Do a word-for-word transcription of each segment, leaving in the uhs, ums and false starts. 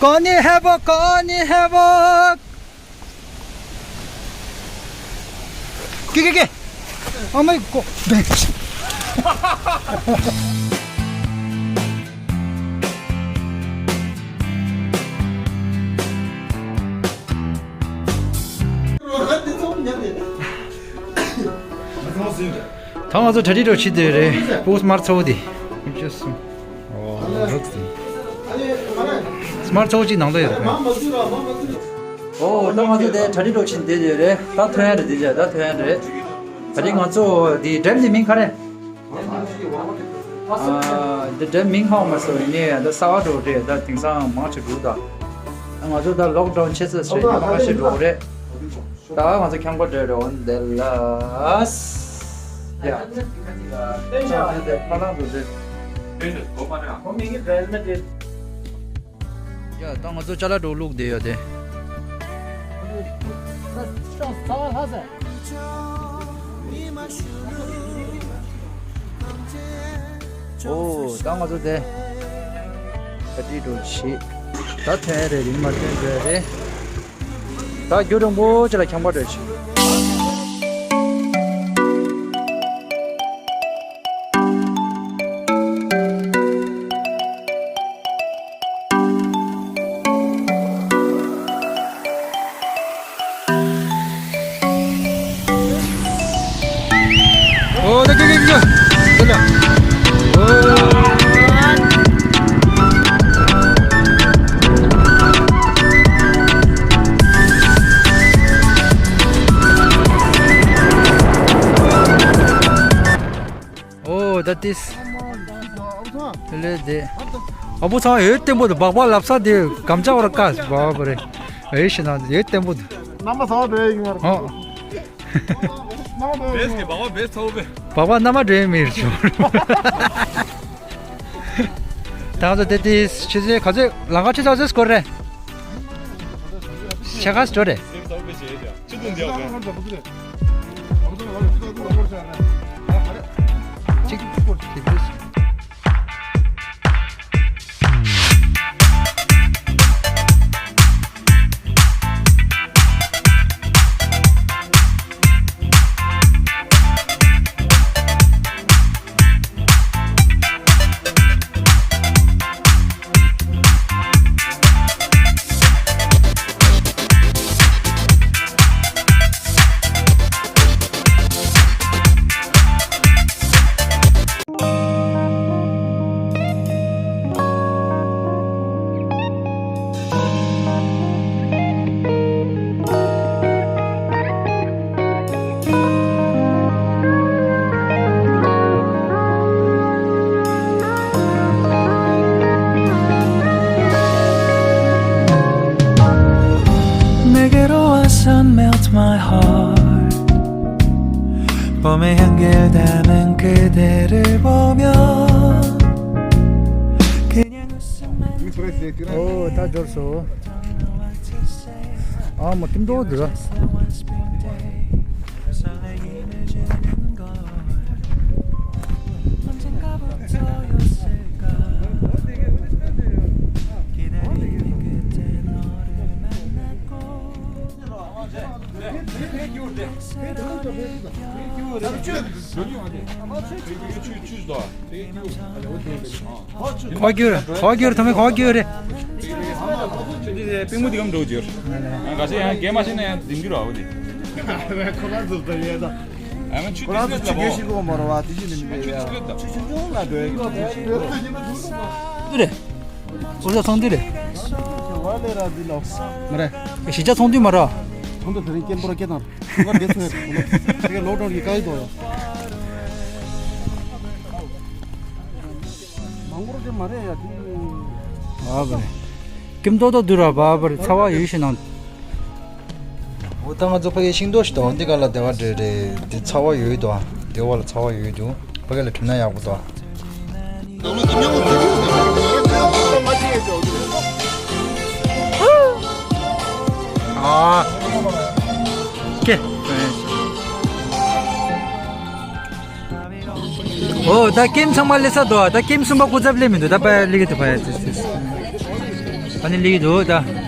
Gonna have a, gonna have a. ཀེ་ཀེ་ཀེ། Oh my god. ད་ང་ཚོ་གྲ་སྒྲིག་འགྲོ་བྱེད་དེ་རེད། སྤུ་སྨར་ཚ་བོ་དེ། ཨོ་ལགས་སེ། སྨར་ཚ་བོ་གཅིག་ནང་དུ་ཡོད་རེད། ཨོ་ད་ང་ཚོ་དེ་གྲ་སྒྲིག་འགྲོ་བྱེད་དེ་རེད། ད་ཐོན་ཡ་རེད། དེ་ད་ཐོན་ཡ་རེད། ད་རེས་ང་ཚོ་དེ་འགྲེམས་དེ་མིང་ག་རེ། ཨ། འདི་འདྲའི་མིང་ཧ་གོ་མ་སོང་། ཡིན་ནའི་ད་གསར་པ་འགྲོ་རེད། ད་དེང་སང་མང་ཆེ་འགྲོ་ད། ང་ཚོ་ད་ལོག་ཌའོན་ཆེ་ས་རེད། ཉི་མ་ཁ་ཤས་འགྲོ་རེད། ད་ང་ཚོ་ཁྱམས་པ་འགྲོ་རེད། འོན་ཏེ་ལ། ཡ། ཁ་ལག་འགྲོ་རེད། ཡ། ད་ང་ཚོ་ཅ་ལག་འགྲོ་བླུགས་བསྡད་ཡོད་དེ། ཨོ་ད་ང་ཚོ་དེ་ག་དུས་འགྲོ་ཤི། ད་ཐོན་རེད། རིང་མ་ཐོན་རེད་རེད། ད་རྒྱུན་རིང་པོ་ཅིག་ལ་ཁྱམས་པ་འགྲོ་ཤི། ཨོ་ད་ཀི་ཀི་ཀི་ཀི། དེ་ལ། ཨོ། ཨོ་ད་ཏིས། དེ་ལས་དེ། ཨ་བུ་ཚང་འོད་བརྟན་པོ་དང་སྦག་སྦག་ལབ་ས་དེ་གམ་ཅག་བར་དཀའ་སྦག་པ་རེད། འོད་ཞེ་ན་འོད་བརྟན་པོ་དང་། རྣམ་པ་ཚང་བ་འགྲོ་ཡ་ཡིན་པ་རེད། ཨོ། རྣམ་པ་འགྲོ་ཡ་ཡིན་པ་རེད། སྦག་སྦག་བེས་ཚ་བོ་བེ། སྦག་སྦག་རྣམ་པ་འགྲོ་ཡ་མེད་རེད་བྱུང་། ད་ང་ཚོ་དེ་དེ་ཆུ་ཚོད་ག་ཚོད་ལམ་ཁ་ཆུ་ཚོད་ག་ཚོད་སྐོར་རེད། ཆེ་ཁ་སྤྲོ་རེད། ཆུ་དུང་འདི་ཡོད་ག་གཅིག་སྐོར་གྱི་དུས། 내게로 와서 melt my heart. 봄의 향기를 담은 그대를 보면 그냥 웃음만. ཨོ་ད་འབྱོར་སོང་། ཨ་མ་ཀིམ་འགྲོ་འདུག་ར། ཁོག་རྒྱུ་རེད། ཁོག་རྒྱུ་རེད། ཐོ་མི་ཁོག་རྒྱུ་རེད། པིང་མོ་འདི་གམ་འགྲོ་རྒྱུར། ང་ཁ་ཤས་ཡང་རྒན་མ་ཤེས་ན་ཡང་འཛིན་རྒྱུ་ར་བ་འདི། ཁོ་རང་ཚོ་ད་ཡས་ད། ཨ་མ་ཆུ་ཁོ་རང་ཚོ་ཆུ་རྒྱུན་ཤིང་ཀོ་མ་ར་བ་དེ་བཞིན་ནི་མི་འདུག་ཡ། ཆུ་ཆུང་ཆུང་ལ་འགྲོ་ཡ་གི་ཆུ་ཆུང་ཆུང་ལ་འགྲོ་ཡ་གི། འདི་རེད། ཨོ་ཟ་ཚོང་འདི་རེད། བ་ལས་ར་འདི་ལོ། མ་རེད། གཞིས་ཆགས་ཚོང་འདུས་མ་ར། ཚོང་འདུས་དེ་རིང་སྐྱེན་པོ་ར་སྐྱེ་དང་། ང་བདེ་སོང་ཡ། དེ་ག་ལོག་ཌའོན་གི་བཀག་ཡི་དོ་ཡ། མང་པོ་ར་དེ་མ་རེད་ཡ་དེ། ཨ་བ་རེད། ཀིམ་ཏོག་ཏོ་འདུག་ར་བ་བ་རེད། ཚ་བ་ཡོད་ཤི་ནང་། འོ་ད་ང་ཚོ་ཕ་གིའི་ཤིང་ཏོག་ཞིག་དང་འདི་ག་ལ་བདེ་བ་འདྲ་རེད། འདི་ཚ་བ་ཡོད་དོ། འདི་བ་ལ་ཚ་བ་ཡོད་དོ། ཕ་གི་ལ་བྲིམ་ན་ཡག་པོ་དོ། ཨ། ཀེ། ཨོ་ད་ཀེམ་ཚང་མ་སླེབས་ས་འདུག་ད་ཀེམ་གསུམ་པ་སྐུ་ཚབ་སླེབས་མི་འདུག་ད་པ་ལི་གི་དུ་ཕ་ཡ་ཙི་ཙི། ཨ་ནི་ལིག་འདུག་ད།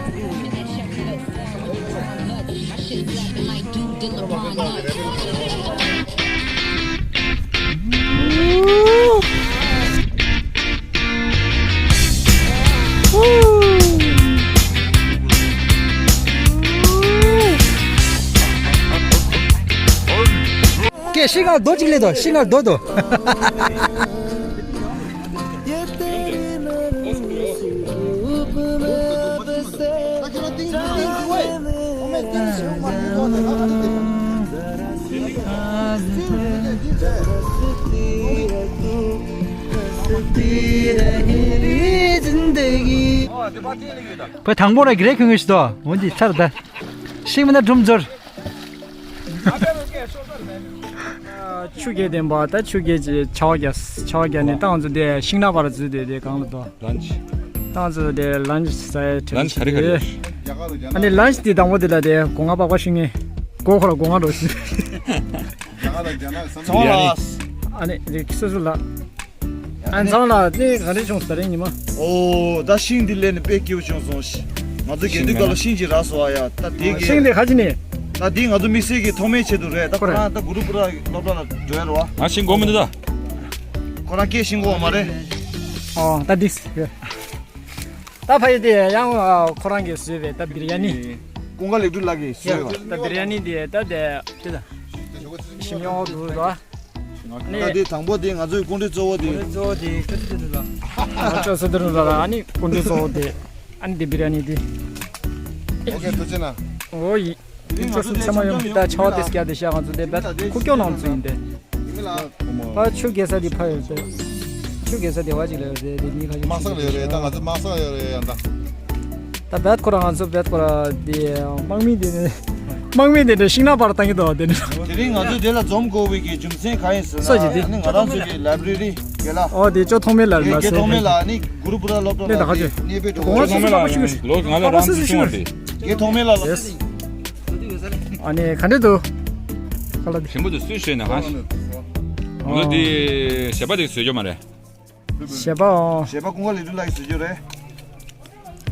ཀྱེ་ཤིང་ང་རྡོ་གཅིག་ལས་དོ། ཤིང་ང་རྡོ་དོ། བུ་དང་པོ་ར་གི་རེ་ཁུང་ངེས་ཤི་དོ། འོན་ཏེ་ཚར་ད། ཤིང་མིན་ན་སྒྲུང་འཛོར། ཆུ་རྐྱལ་ལྡན་པ་ད་ཆུ་རྐྱལ་གྱི་ཆར་པ་རྒྱག་ཆར་པ་རྒྱག་ནས་ད་ང་ཚོ་དེ་ཤིང་ནགས་པར་འཛུལ་དེ་དེ་གང་ལ་དོ། ལན་ཆི། ད་ང་ཚོ་དེ་ལན་ཆི་ཟ་ཡ་དྲན་ལན་ཆི་ག་རེ་ག་རེ། ཨ་ནི་ལན་ཆི་དེ་དང་པོ་དེ་ལ་དེ་སྒོ་ང་པགས་པ་ཤིང་ངེ་སྒོ་ཁོ་ལ་སྒོ་ང་འགྲོ་ཤིང་། ཚང་མ་ལ། ཨ་ནི་རིག་སོ་སོ་ལ། ཨ་ཚང་ལ་ནི་ག་རེ་བྱུང་ཟེར་རེད་ཉི་མ། ཨོ་ད་ཤིང་འདི་ལས་ནི་དཔེ་སྐྱིད་པོ་བྱུང་སོང་ཤི། ང་ཚོ་དགེ་འདུན་སྒང་ལ་ཤིང་ཅིག་རག་སོང་ཨ་ཡ། ད་དེ་གི་ཤིང་འདི་ག་ཅི་ནི། ད་འདི་ང་ཚོ་དམིགས་བསལ་གྱི་ཐོགས་མེད་ཆེད་དུ་རེད། ད་ཁོ་རང་ད་གུ་རུ་པུ་ར་སློབ་གྲྭ་ལ་འགྲོ་ཡ་རེད་བ། ང་ཤིང་སྒོ་མི་འདུག་ད། ཁོ་རང་སྐད་ཤིང་སྒོ་མ་རེད། ཨོ་ད་འདིས། ད་ཕ་ཡུལ་དེ་ཡང་ཁོ་རང་གིས་བཟོས་པའི་ད་བིར་ཡ་ནི། ཀུན་དགའ་ལེགས་གྲུབ་ལགས་ཀྱིས་བཟོས་པ། ད་བིར་ཡ་ནི་དེ་ད་དེ་ཅི་ད། ཞིམ་ཡོང་འདུག་ད། ད་དེ་དང་པོ་དེ་ང་ཚོའི་སྐུ་མགྲོན་གཙོ་བོ་དེ། སྐུ་མགྲོན་གཙོ་བོ་དེ་ཅོ་སི་ཏི་ནུ་ལ། ཅོ་སི་ཏི་ནུ་ལ་ཨ་ནི་སྐུ་མགྲོན་གཙོ་བོ་དེ། ཨ་ནི་དེ་བིར་ཡ་ནི་དེ། ཨོ་ཁེ་ཐུགས་རྗེ་གནང་། ཨོ་ཡི། དེ་རིང་ང་ཚོ་དེ་ཚང་མ་ཡོང་གི་ད་ཆར་པ་དེ་སྐྱ་དེ་ཤ་ང་ཚོ་དེ་བད་ཁུག་ཀྱོག་ནང་ཚུད་ཡིན་ཏེ། ཕ་ཆུ་རྐྱལ་ས་དེ་ཕ་ཡོད་ཟེར། ཆུ་རྐྱལ་ས་དེ་བ་ཅིག་ལ་ཡོད་ཟེར་དེ་གཉིས་ཁ་ཤས་དམག་ས་ལ་ཡོད་རེད། ད་ང་ཚོ་དམག་ས་ལ་ཡོད་རེད་ཡང་ད། ད་བད་ཁོ་ར་ང་ཚོ་བད་ཁོ་ར་དེ་དམག་མི་དེ་ནི་དམག་མི་དེ་འདྲ་ཤིང་ནགས་པར་བཏང་གི་འདུག་དེ་ནི། དེ་རིང་ང་ཚོ་དེ་ལ་འཛོམས་དགོས་པའི་གི་རྒྱུ་མཚན་གང་ཡིན་ཟེར་ན། སོ་ཅི་དེ། ཨ་ནི་ང་རང་ཚོ་གི་ལའི་བྷ་རེ་རི་དགེ་ལགས། ཨོ་དེ་ཅོ་ཐོགས་མེད་ལ་དགེ་ལགས་ཐོགས་མེད་ལགས་ནི་གུ་རུ་པུ་ར་སློབ་གྲྭ་ལ་དེ་གནས་སྤོས་གྲོགས་པོ་ཅོ་ཐོགས་མེད་ལགས་ལོ་ང་ལ་རང་ཚོ་ཆུང་བ་དེ། དགེ་ཐོགས་མེད་ལགས་ལ། ཨ་ནི་ག་འདྲ་འདུག་ཁ་ལག་དེ། ཞིམ་པོ་འདུག་སུས་བཟོས་ནས་ཧ། ང་ཚོ་འདི་ཞེ་པ་དེ་བཟོས་རྒྱུ་མ་རེད། ཞེ་པའོ། ཞེ་པ་ཀུན་དགའ་ལེགས་གྲུབ་ལགས་ཀྱིས་བཟོས་རྒྱུ་རེད།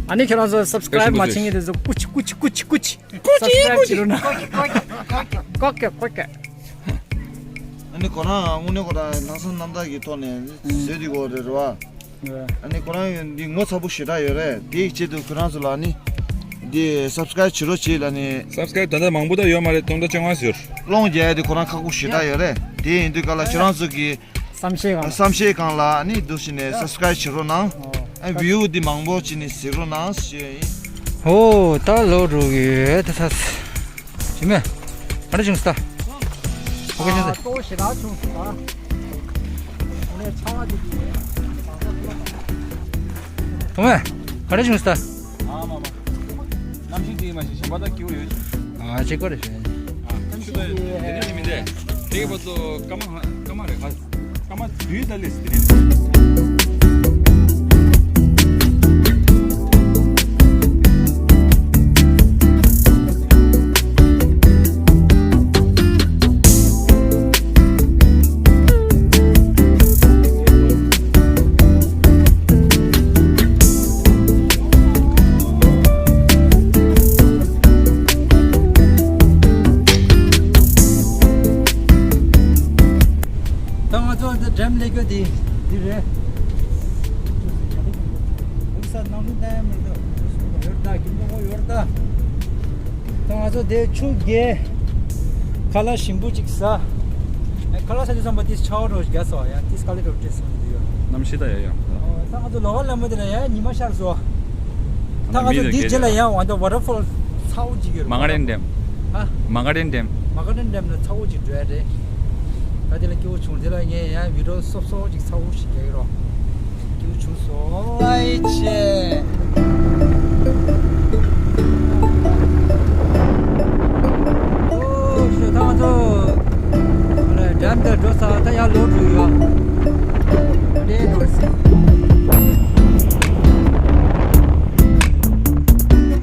ཨ་ནི་ཁྱེད་རང་ཚོ་སབ་སི་ཀ་རའིབ་མ་བྱེད་མཁན་དེ་ཚོ་ཀུ་ཅི་ཀུ་ཅི་ཀུ་ཅི་ཀུ་ཅི། ཀུ་ཅི་ཀུ་ཅི། སབ་སི་ཀ་རའིབ་བྱེད་རོགས་གནང་། ཀོ་ཀེ་ཀོ་ཀེ། ཨ་ནི་ཁོ་རང་དངོས་གནས་ཁོ་རང་ལྷག་བསམ་རྣམ་དག་གི་ཐོག་ནས་བཟོས་དེ་གོ་རེད་རེད་བ། ཨ་ནི་ཁོ་རང་འདི་ངོ་ཚ་པོ་ཞེ་དྲག་ཡོད་རེད། དེའི་ཆེད་དུ་ཁོ་རང་ཚོ་ལ་ནི་འདི་སབ་སི་ཀ་རའིབ་བྱེད་རོགས་བྱེད་ལ་ནི། སབ་སི་ཀ་རའིབ་ད་ལྟ་མང་པོ་ད་ཡོད་མ་རེད། སྟོང་ཕྲག་བཅོ་ལྔ་ཟེར། སློང་རྒྱག་ཡ་དེ་ཁོ་རང་ཁག་པོ་ཞེ་དྲག་ཡོད་རེད། དེ་ཡིན་དུས་ག་ལ་ཁྱེད་རང་ཚོ་གི་བསམ་ཤེས་གང་ལ། བསམ་ཤེས་གང་ལ་ནི་འདུག་བྱས་ནས་སབ་སི་ཀ་རའིབ་བྱེད་རོགས་གནང་། ཨ་བིའུ་འདི་མང་པོ་བྱས་ནས་གཟིགས་རོགས་གནང་ཞེས་ཡིན། ཧོ་ད་ལོ་རུ་ཡོད་ད་ས། ཞི་མེ། ག་འདྲ་བྱུང་སྟ། ཨོ་ཁེ་ཨ། ཞེ་ས། ལྟོ་ཞེ་དྲག་བྱུང་སོང་ཨ། ཨོ་ནས་ཆ་བ་དེ་དེ། ཐོང་མེ། ག་འདྲ་བྱུང་སྟ། ཨ་མ་མ། གནམ་གཤིས་དེ་མ་ཤེས་ཞིམ་པ་དང་སྐྱིད་པོ་ཡོད། ཨ་ཅེ་ཀོ་རེ་ཞུ། ཨ་ཆུ་ད་དེ་ནས་མི་འདས། དེ་གི་བར་དུ་སྐར་མ་སྐར་མ་རེ་ཁ། སྐར་མ་དུས་ད་ལས་སི་དེ་རེད། ད་ང་ཚོ་འདི་འགྲེམས་ལས་ཀ་འདི་འདི་རེད། འུ་ས་ནང་དུ་བསྡད་མི་འདུག་ཡོད་ད་ཀིན་ཏོ་ཡོད་ད། ད་ང་ཚོ་དེ་ཆུ་རྐྱལ། ཁ་ལག་ཞིམ་པོ་ཅིག་ཟ། ཨེ་ཁ་ལག་ཟ་དུས་ཙམ་པ་དེ་ཆར་པ་རོ་རྒྱག་སོང་ཡ། དེ་སྐ་ལེ་རོ་ཏྲེ་སོང་དུ་ཡོད། གནམ་གཤིས་ད་ཡ་ཡ། ད་ང་ཚོ་ལོ་ག་ལ་མོ་དེ་ལ་ཡ་ཉི་མ་ཤར་སོང་། ད་ང་ཚོ་དེའི་རྗེས་ལ་ཡང་ཝན་ཏོ་ཝ་ཊར་ཕོལ་ཚ་བོ་ཅིག་ཡོད་རེད། མ་ག་ཌེན་ཌེམ། ཧ། མ་ག་ཌེན་ཌེམ། མ་ག་ཌེན་ཌེམ་ལ་ཚ་བོ་ཅིག་འགྲོ་ཡ་རེད། ད་དེ་ལ་སྐྱིད་པོ་བྱུང་། དེ་ལ་ངས་ཡང་བི་ཌི་ཡོ་སོབ་སོབ་ཅིག་ཚ་བོ་ཞིག་རྒྱག་གི་རོགས། སྐྱིད་པོ་བྱུང་སོང་། ཨའི་ཆེ། ཨོ་ཤོ་ད་ང་ཚོ་ཨ་ལེ་ཌེམ་དེ་འགྲོ་ས་ད་ཡར་ལོག་འགྲོ་ཡོད། དེ་འགྲོ་སྲིད།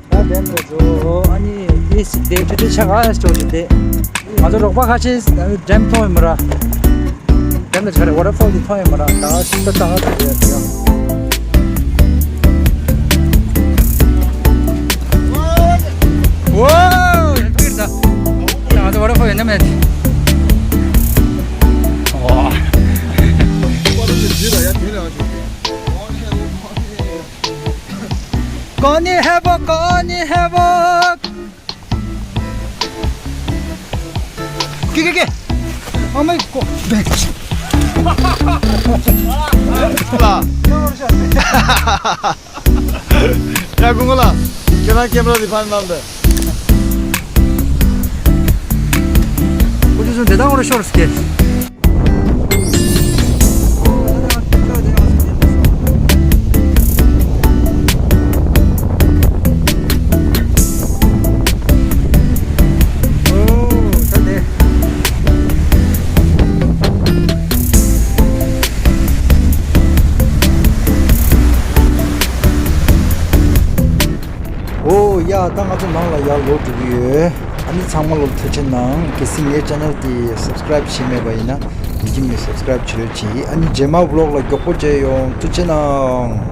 ད་ཌེམ་དུ་འགྲོ། ཨ་ནི་དེ་སྲིད་དེ་ཁྲི་ཁྲི་ཆ་ག་ཡ་སྐྱོ་ཞིག་དེ། ང་ཚོ་རོགས་པ་ཁ་ཤས་ཌེམ་མཐོང་ཡོད་མ་ར། ཌེམ་ལ་ཆ་རེ་ཝ་ཊར་ཕོལ་དེ་མཐོང་ཡོད་མ་ར། ད་ཤི་ད་ད་ང་ཚོ་ཡོད་ཡོད། མེད། ཨོ། གོ་ནི་ཧེ་བོ། གོ་ནི་ཧེ་བོ། ཀི་ཀི་ཀི། ཨ་མའི་ཀོ། ལ། ཡ་ཀུན་གོ་ལ། ཁྱེད་རང་ཀེམ་ར་འདི་ཕར་གནང་དང་། ཁོ་ཚོ་དེ་དང་འོར་ཤོར་སྐད། ཨོ་ཡ། ད་ང་ཚོ་ནང་ལ་ཡར་ལོག་འགྲོ་གི་ཡོད། ཨ་ནི་ཚང་མ་ལ་ཐུགས་རྗེ་གནང་། གལ་སྲིད་ངའི་ཅེ་ནལ་དེ་སབ་སི་ཀ་རའིབ་བྱས་མེད་པ་ཡིན་ན་ཡིན་གྱི་མིན། སབ་སི་ཀ་རའིབ་བྱེད་རོགས་གྱིས། ཨ་ནི་རྗེས་མ་བི་ལོག་ལ་མགྱོགས་པོ་མཇལ་ཡོང་། ཐུགས་རྗེ་གནང་།